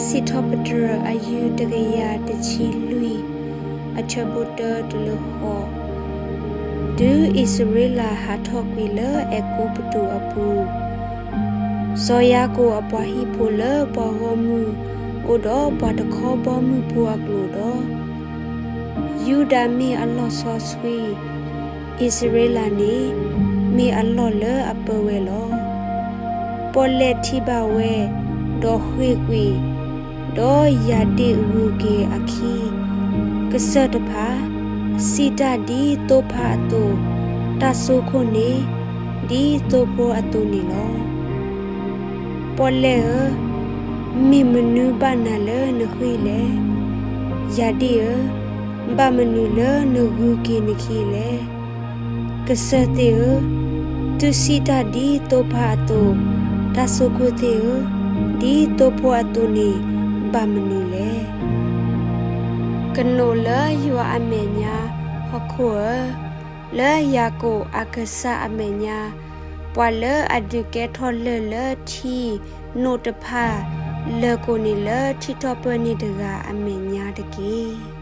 စံးထီၣ်ပတြၢၤ အယုၢ်တကယၤတဆံလွံၢ်, အဆၢဖိတၢတုၤလၢဃိး. တုၤအံၣ်စရ့လးဟးထီၣ်ကွံာ်လၢအဲၤကူပတူးအပူၤ, စီၤယၤကိာ်အပှၤဟံၣ်ဖိလၢပှၤဂီၢ်မုၢ် အိၣ်ဒီးပှၤတခီဘီမုၢ်ဖိအကျိာ်ဒီး, ယူဒၤမ့ၢ်အလီၢ်စီဆှံ, အံၣ်စရ့လးန့ၣ် မ့ၢ်အလီၢ်လၢအပၢဝဲလီၤ. ပီၣ်လဲၣ်ထံၣ်ဘၣ်ဝဲ, ဒီးဃ့ၢ်ကွံာ်, ဒီးယၤဒ့ၣ်ဂုၤက့ၤအခံ, ကစၢၢ်တဖၣ် စံးတၢ်ဒ်သိဖါအသိး, တၢ်စိခိၣ်န့ၣ် ဒ်သိဖိအသိးန့ၣ်လီၤ. ပီၣ်လဲၣ်ဧၢ, မ့ၢ်မနုၤဘၣ်နၤလၢနဃ့ၢ်လဲၣ်. ယၤဒ့ၣ်ဧၢ, ဘၣ်မနုၤလၢနဂုၤက့ၤနခံလဲၣ်. ကစၢၢ်သ့ၣ်ဧၢ, သုစံးတၢ်ဒ်သိဖါအသိး, တၢ်စိခိၣ်သ့ၣ်ဧၢ, ဒ်သိဖိအသိးန့ၣ် ဘၣ်မနုၤလဲၣ်. ကနိးလၢယွၤအမဲာ်ညါ, ဟီၣ်ခိၣ်ဧၢ, လၢယၤကိာ်အကစၢ်အမဲာ်ညါ, ပှၤလၢအဒုးကဲထီၣ်လၢၢ်လၢထံနိးတဖၣ် လၢၢ်ကိးန့ၣ်လၢထံထီၣ်ပၢၢ်န့ၣ်တဂၤအမဲာ်ညါတက့ၢ်.